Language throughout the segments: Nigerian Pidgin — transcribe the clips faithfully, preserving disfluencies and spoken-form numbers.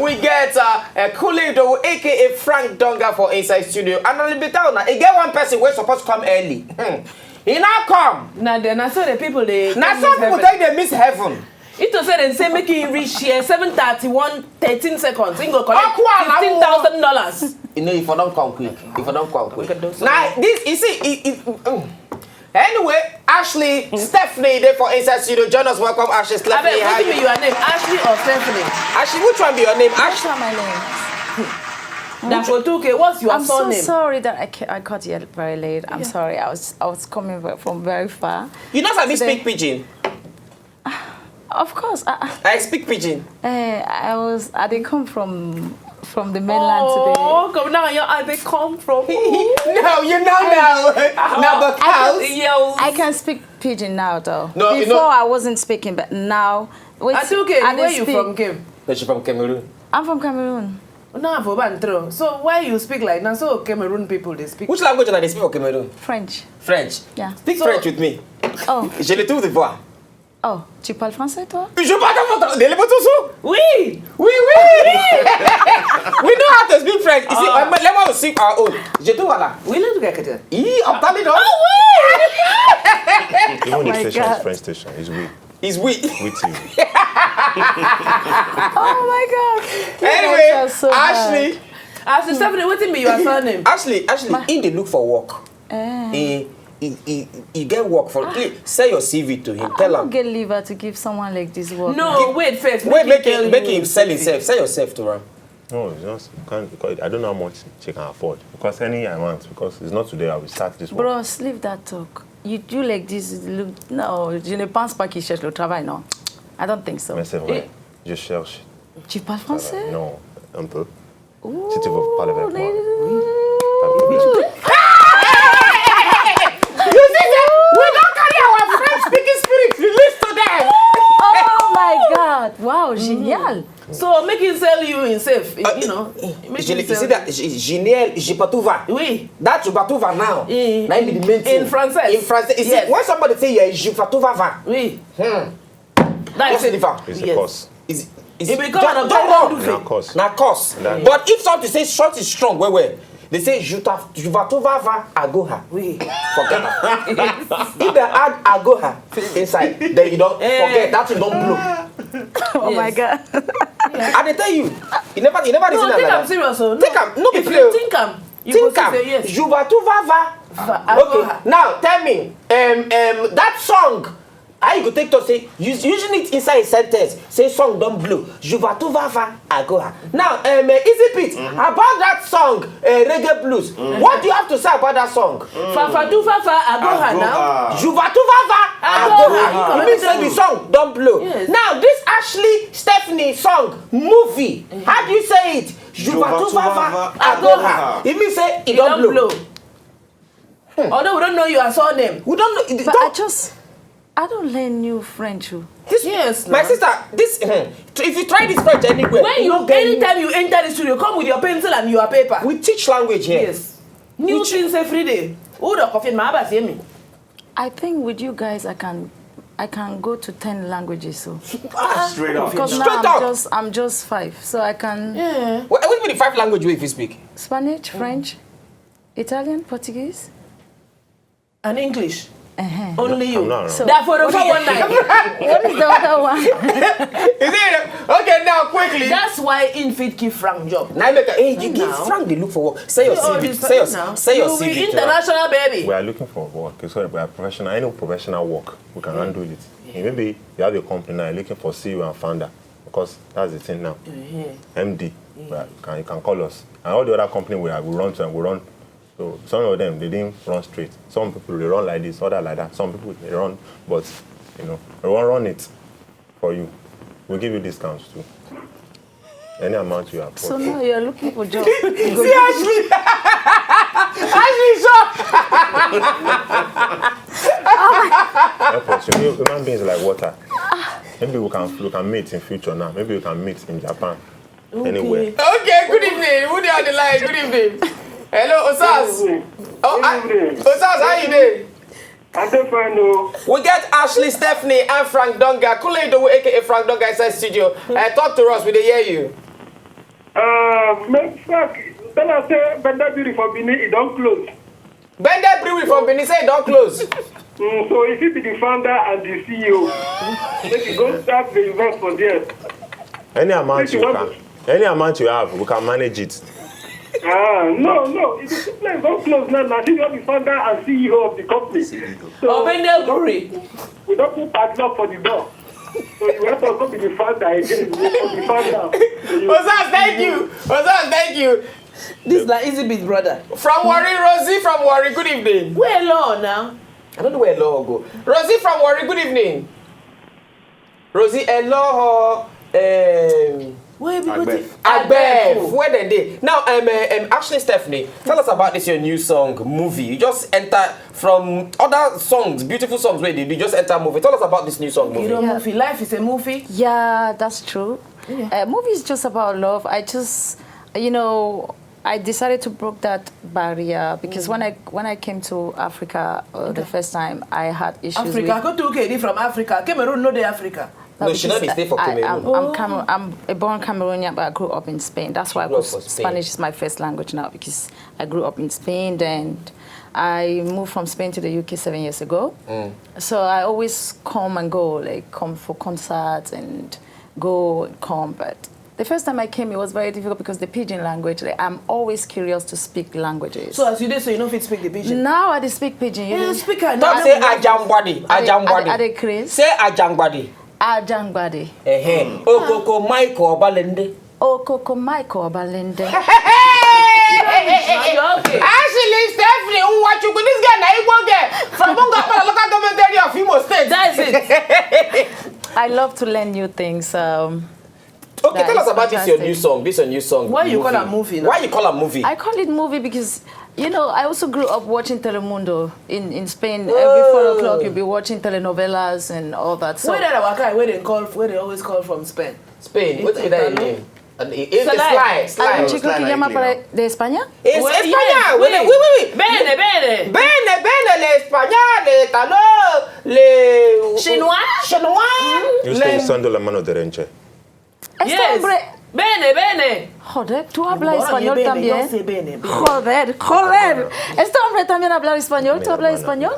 We get uh, a Kool-Aid, aka Frank Donga, for inside studio. And a little bit down now. E get one person wey suppose come early. Hmm. E no come. Na the na so the people dey. Na some people take dey miss heaven. It was said and say make him reach here seven thirty-one, thirteen seconds. He go collect Akwa, fifteen thousand dollars. You know, if I don't come quick, if I don't come quick. Look at those Now, this, you see, it, it, mm. Anyway, Ashley, Stephanie, dey for inside studio. Join us, welcome Ashley, Stephanie. Abeg, How wetin you? Be your name? Ashley or Stephanie? Ashley, which one be your name? That's Ashley. not my name. Dafotuke, what's your I'm so surname? Sorry that I, ca- I caught you very late. I'm sorry. I was I was coming ve- from very far. You know, I Today- speak pidgin. Of course. I, I speak pidgin. I, eh, I was. I did come from from the mainland today. Oh, come now. Your I they come from. No, you know now. Now, but I house. Can, yo. I can speak pidgin now, though. No, you Before know- I wasn't speaking, but now. Wait, That's okay. I Where did you speak. From came? No, she's from Cameroon. I'm from Cameroon. No, for Bantro. So why you speak like now? So Cameroon people they speak. Which language are they speak for Cameroon? French. French. Yeah. Speak So- French with me. Oh, Je le trouve de voir. Oh, tu parles français, toi? Je parle pas français. Des mots tout ça. Oui. Oui, oui. We know how to speak French. You see, Ah. uh, let me see our own. Je te voilà. We live together. Ee, I'm telling you. Even the my station God. Is French station. It's we. It's we. We T V. Oh my God. You Anyway, guys are so Ashley. hard. As Stephanie, what be your surname? Ashley, Ashley, he dey look for work. Eh. He, he, he, he get work for. Please, send your C V to him. I Tell don't him. Get liver to give someone like this work. No, wait first. Wait, make tell him, make you. Him sell himself. Sell yourself to him. No, it's just can't. Because I don't know how much she can afford. Because any amount, because it's not today I will start this work. Bros, leave that talk. You do like this. Look, no, je ne pense pas qu'il cherche le travail, non? I don't think so. Mais c'est vrai. Je cherche. Tu parles français? Non, un peu. Si tu veux parler avec moi. You see, say, we don't carry our French speaking spirit release to them. Oh my God! Wow, génial! So make him sell you himself. You know. Make Je, him you sell see that G- Génial, je pas tout va. Oui. That je pas tout va now. In- Now be the main thing. In français. In français. You see, Yes. When somebody say yeah, je pas tout va va. Oui. Hmm. That's What's the difference? It's a Yes. course. Is is It become don't, an don't obstacle. Wrong. Na course. Na course. That- But if something say short is strong, well well. They say juta juva tu va va agoha. Oui. Forget that. If they add agoha inside, then you don't Eh. forget that you don't blow. Oh my God! I dey tell you, you never, you never No, listen take like am that. Serious, oh. No. Take am, no be If play. You think am. You Think go am. Say yes. Juva tu va va. Va- Okay, agoha. Now tell me, um, um, that song. How you go take to say use using it inside a sentence? Say song don't blow. Juva tu va va agoha. Now, um, uh, Easy Pete, about that song, uh, Reggae Blues. What do you have to say about that song? Fafa do fafa agoha now. Juva tu va va Agoha. agoha. It means say the song don't blow. Yes. Now this Ashley Stephanie song movie. How do you say it? Juva tu va va agoha. It means say it It don't blow. Although we don't know your surname. We don't know. But I just, I don't learn new French. Oh. This, Yes, my na. Sister, this hmm, if you try this French anywhere, When you no get anytime you enter the studio, come with your pencil and your paper. We teach language here. Yes. New things every day. Who the coffee ma ba see me? I think with you guys, I can, I can go to ten languages. So Straight up. Because now Straight I'm up. Just, I'm just five, so I can Yeah. What, what be the five language wey you fit speak? Spanish, French, Italian, Portuguese. And English. Uh-huh. Only you. I'm not wrong. So- That for the four one nine. What is the other one? Is it okay now? Quickly. That's why in fit keep Frank job. Now make a, hey, you give Now. Frank the look for work. Say your Oh, C V. this Say your now. say your You C V. will To her. International baby. We are looking for work. It's not about professional. Any professional work, we can handle it. And maybe you have a company now, you're looking for C E O and founder, because that's the thing now. M D, we are- can, you can call us. And all the other company we have, we run to and we run. So some of them, they didn't run straight. Some people, they run like this, other like that. Some people, they run, but, you know, we won't run it for you. We'll give you discounts too. Any amount you have. So now you're looking for job. See Ashley. Ashley is shocked. Help us. You know, human beings like water. Maybe we can we can meet in future now. Maybe we can meet in Japan. Anywhere. Okay. Good evening. Who dey on the line? Good evening. Hello, Osas. Oh, ah, Good evening. Osas, how you doing? I dey fine o. We get Ashley, Stephanie, and Frank Donga. Kule Idowu, A K A Frank Donga, inside studio. Uh, talk to us. We dey hear you. Uh, make fuck. Tell us say Benda Beauty for Benin, it don't close. Benda Brewery for Benin say e don close. Mm, so if you be the founder and the C E O, make you go start the invest for there. Any amount If you you want can, any amount you have, we can manage it. Ah, no, no. If the place don't close now, now you are the founder and C E O of the company. So Obende Brewery. We don't put padlock for the door. So you have to go be the founder again. You go be founder. Ozaz, thank you. Ozaz, thank you. This na easy beat brother. From Warri, Rosie from Warri, good evening. Where law now? I don't know where law go. Rosie from Warri, good evening. Rosie, hello. Um, Where people Agbe. take Agbe, where they dey? Now, um, uh, um, actually, Stephanie, tell us about this your new song, movie. You just enter from other songs, beautiful songs where you just enter movie. Tell us about this new song, You movie. know, movie. Life is a movie. Yeah, that's true. Uh, movie is just about love. I just, you know, I decided to break that barrier because when I when I came to Africa uh, the first time, I had issues Africa, with. go to U K from Africa. Cameroon, no dey Africa. No, she not dey stay for I, Cameroon. I'm, I'm, Cam- I'm a born Cameroonian, but I grew up in Spain. That's why I grew up could, for Spain. Spanish is my first language now because I grew up in Spain. Then I moved from Spain to the U K seven years ago. Mm. So I always come and go, like come for concerts and go and come. But the first time I came, it was very difficult because the pidgin language. Like, I'm always curious to speak languages. So as you dey, so you no fit speak the pidgin. Now I dey speak pidgin. You You dey- speak and Talk say Ajangbadi, I dey- I dey- I Ajangbadi. dey craze. Say Ajangbadi. Ajangbadi. Eh, okoko Michael Obalende. Okoko Michael Obalende. You're okay. Ashley Stephanie Nwachukwu, this girl na Igbo girl from Ngokpala local government area of Imo State. That's it. I love to learn new things. Um, Okay, tell That us is about this your fantastic. New song. This your new song. Why you call Movie. am movie now? Why you call am movie? I call it movie because you know I also grew up watching Telemundo. In in Spain, every four o'clock you'll be watching telenovelas and all that. So Where that our guy? Where they call? Where they always call from Spain? Spain. What is that Italo? name? And it- It's Salai. Sly. Sly. Alan Chico Sly Kiyama Kiyama. para de España? It's Well, España. yes, Wait, wait. wait, wait, wait. Bene, bene. Bene, bene, le español, le italo, le Chinois? Chinois. Yo estoy usando la mano derecha. Este Yes. hombre. Bene, bene. Joder, tú hablas Ahora español bene, también. Yo sé bene, bene. Joder, joder. Este hombre también habla español. ¿Tú hablas español?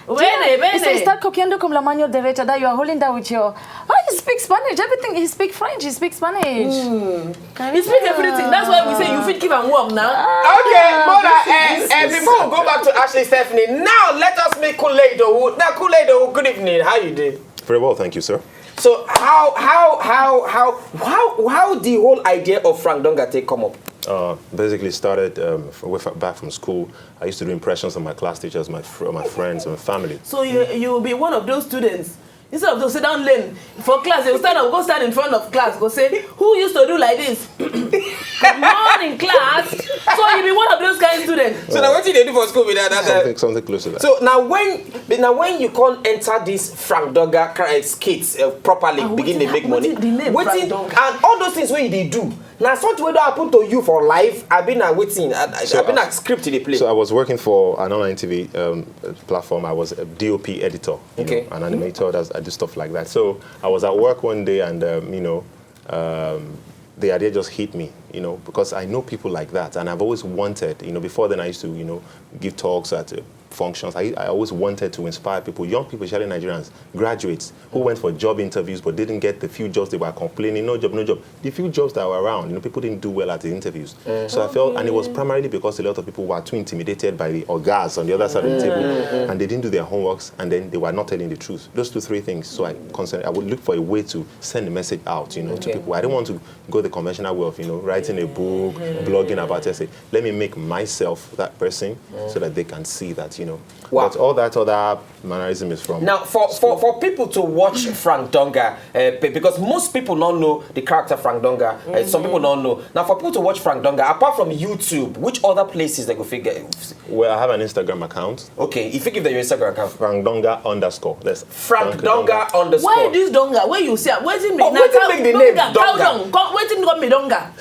Bene, Dice, bene. está cogiendo con la mano derecha that you are holding that with your. Oh, he speaks Spanish. Everything. He speaks French. He speaks Spanish. You speak everything. That's why we say you fit give and work now. Okay, Mona, uh, uh, before we go back to Ashley Stephanie, now let us meet Kool-Aid Owo. Now, Kool-Aid Owo, good evening. How you doing? Very well, thank you, sir. So how how how how how how the whole idea of Frank Donga take come up? Uh, basically started um, f- with, back from school. I used to do impressions on my class teachers, my fr- my friends, and my family. So you you will be one of those students. Instead of those sit down lane for class, they will stand up, go stand in front of class, go say, "Who used to do like this?" Good morning, class. So you be one of those kind of students. So now what did they do for school with that? that uh, Something, something close to that. So now when now when you can't enter this Frank Donga cri- skits uh, properly, Ah, begin to wetin- make money, wetin the name wetin- Frank Donga? And all those things wey you dey do, now something wey don happen to you for life. I been a waiting. I, I So, been uh, a script dey play. So I was working for an online T V um, platform. I was a D O P editor, you Okay. know, an animator. That's, I do stuff like that. So I was at work one day, and um, you know, um, the idea just hit me, you know, because I know people like that, and I've always wanted, you know, before then I used to, you know, give talks at uh, functions. I, I always wanted to inspire people, young people, especially Nigerians, graduates who went for job interviews but didn't get the few jobs they were complaining, no job, no job. The few jobs that were around, you know, people didn't do well at the interviews. So I felt, and it was primarily because a lot of people were too intimidated by the ogas on the other side of the table, and they didn't do their homeworks, and then they were not telling the truth. Those two, three things. So I concern, I would look for a way to send a message out, you know, to Okay. people. I didn't want to go the conventional way of, you know, writing a book, blogging about it. I said, let me make myself that person so that they can see that, you know. Wow. But all that other mannerism is from. Now, for, for, for people to watch Frank Donga, uh, be- because most people don't know the character Frank Donga, uh, some people don't know. Now, for people to watch Frank Donga, apart from YouTube, which other places they go figure? Well, I have an Instagram account, Okay, if you give them your Instagram account, Frank Donga underscore. That's Frank Donga underscore. Why this Donga? Where you see? Where is it? Oh, wetin make the name Donga? Donga? Come, wetin got me Donga?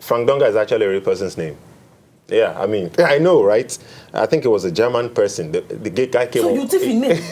Frank Donga is actually a real person's name. Yeah, I mean, I know, right? I think it was a German person. The, the gay guy came. So up, you thief him name?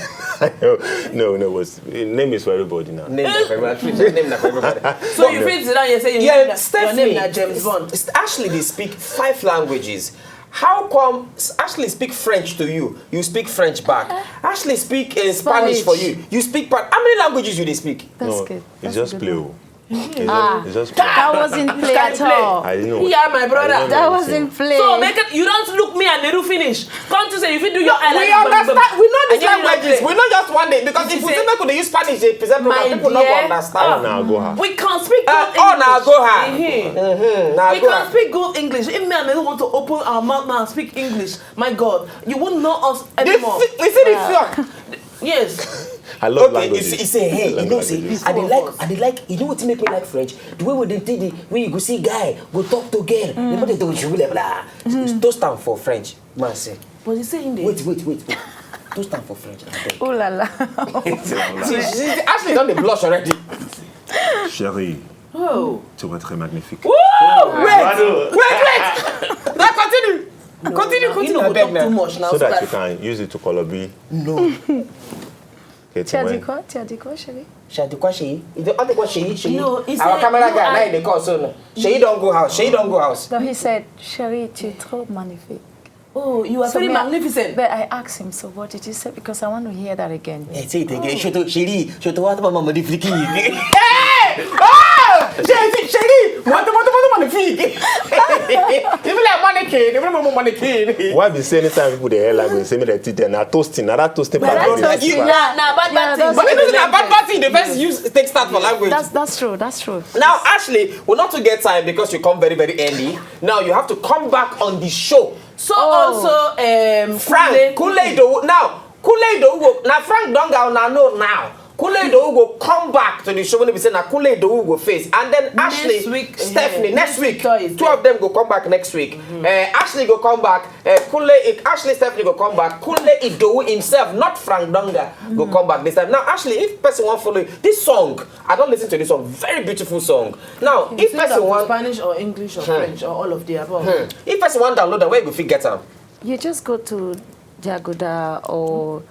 No, no, no. It was, name is for everybody now. Name na for everybody. Name na for everybody. So you fit sit down here say you Yeah, name na, your name Stephanie, na James Bond. S-, Ashley dey speak five languages. How come s-, Ashley speak French to you, you speak French back? Ashley speak uh, Spanish for Spanish. you, you speak pa-, how many languages you dey speak? That's No, good. it's That's a just good play. one. Oh. It's Ah, just, it's just play. That wasn't play Can at play? all. I didn't know. Yeah, my brother. I didn't know That anything. wasn't play. So make it, you don't look me and Neru finish. Come to say if you do your No, island, we bam, bam, understand. We know and this you don't languages. play. We know just one day because If if you we say say make we dey use Spanish, dey present program, My people no go dear. understand. Oh, now go hard. We can speak Uh, good oh, now English. go hard. Mhm. Mm-hmm. Now We go can hard. speak good English. If me and Neru want to open our mouth now and speak English, my God, you won't know us The anymore. fi-, you see the shock. Yes. I love Okay, you languages. see, you say, hey, you know, Languages. say, I dey like, I dey like, you know what make me like French? The way we dey take the, when you go see guy, go talk to girl, the way they do you, blah, blah. Toast am for French, man say. But you say in the Wait, wait, wait, wait. Toast am for French. I beg. Oh la la. See, she, she actually done the blush already. Chérie, Oh. tu es très magnifique. Woo! Wait, Bravo. wait, wait. Now continue. Continue, No, continue. you know, I we beg talk now. too much now, So so that you that can use it to colobi. No. Okay, Tu as dit Timon. quoi? Tu as dit quoi, chérie? She dey call Sheyi. You dey only call Sheyi, Sheyi. No, he Our said, camera no, guy, I now they call so no. Sheyi don't go house. Sheyi don't go house. No, he said, chérie, tu es trop magnifique. Oh, you are So very me, I magnificent. But I asked him, so what did you say? Because I want to hear that again. Hey, say it again. Shoto, Sheyi, Shoto, what about Mama Friki? Hey! Oh! Sheyi, Sheyi, what about Mama Friki? Even like mannequin, even like mannequin. Why be say anytime people dey hear language, say me dey teach them, na toasting, na that toasting But part that's wey dey toasting. teach. Na, na bad, Yeah, bad thing. that's But even na bad, bad thing, the first use take start for language. That's, that's true, that's true. Now, Ashley, we not to get time because you come very, very early. Now you have to come back on the show. So Oh. also, um, Frank, Kule. Kule Idowu. Now, Kule Idowu go. Now Frank don go. Now no, now Kule Idowu go come back to the show when we say now Kule Idowu go face, and then Next Ashley, week, Stephanie, eh, next next week, week Thursday. two of them go come back next week. Uh, Ashley go come back. Uh, Kule, Ashley, Stephanie go come back. Kule Idowu himself, not Frank Donga, go come back this time. Now, Ashley, if person wan follow you, this song, I don listen to this song, very beautiful song. Now, You if sing person am for wan, Spanish or English or Hmm. French or all of the above. Hmm. If person wan download am, where you go fit get am? You just go to Jagoda or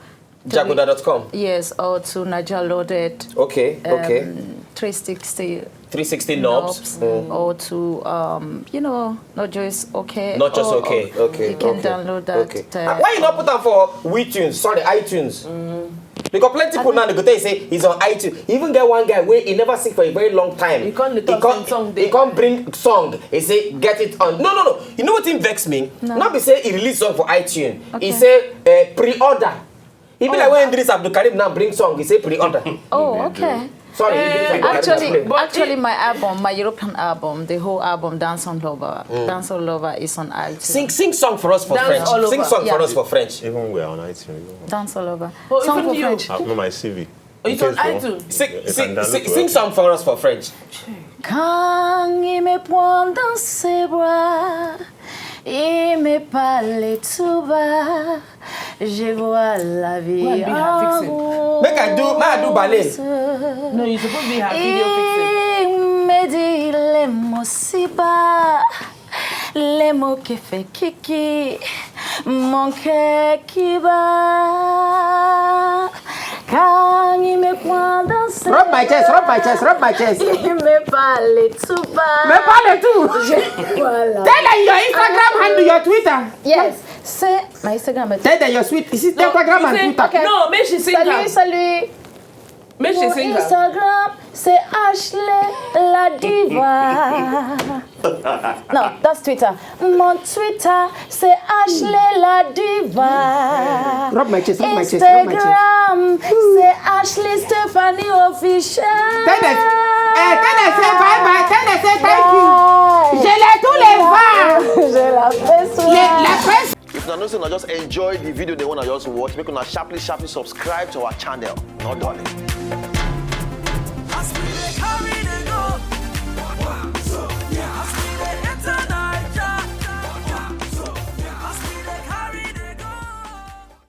Jagoda dot com. Yes, or to Naija Loaded. Okay, okay. Um, three sixty three sixty Knobs. Knobs, Mm. or to, um, you know, Not Just Okay. Not Just Or, Okay. or Okay, You can okay, download that. okay. Uh, Ah, why you not put am for WeTunes? Sorry, iTunes. Because plenty people now they go tell you say he's on iTunes. He even get one guy where he never sing for a very long time. He come dey He talk come, sing song he there. come bring song. He say get it on. No, no, no. You know what thing vex me? No. Not be say he release song for iTunes. He Okay. say uh, pre-order. He be Oh. like when Idris Abdulkarim now bring song. He say pre-order. Oh, okay. Sorry, Idris Eh, Abdulkarim Actually, play. But actually, it my album, my European album, the whole album, Dance on Lover, Dance on Lover is on iTunes. Sing, sing song for us for Dance French. all Sing over. song for Yeah. us for French. Even we are on iTunes. Dance all over. Oh, Song even for you. French. Ah, no, my C V. It's In on case you want, iTunes. Sing, you sing, can download sing, it. sing song for us for French. Quand il me prend dans ses bras, il me parle tout bas, je vois la vie Go and be her en fixing. rose. Make I do, make I do ballet. No, you supposed to be her video fixing. Il me dit les mots si bas, les mots qui fait kiki, mon cœur qui bat. Quand il me prend dans ses Rub my chest, rub my chest, rub my chest. Il me parle tout bas. Me parle tout. Je, voilà. Tell them your Instagram handle, your Twitter. Yes, c'est my Instagram. Tell them your sweet. Is it No, Instagram you and say, Twitter? Okay. No, make she sing Salut, am. salut. Make she Mon sing am. Instagram, c'est Ashley la diva. No, that's Twitter. Mon Twitter, c'est Ashley la diva. Rub my chest, rub my chest, rub my chest. Instagram, c'est Ashley Stephanie Official. Tell them, eh, tell them say bye bye. Tell them say thank you. Bye. Je les tous les vents. Je la fais souvent. Les, la presse. If una know say una just enjoy the video, they wanna just watch, make una sharply, sharply subscribe to our channel. No darling.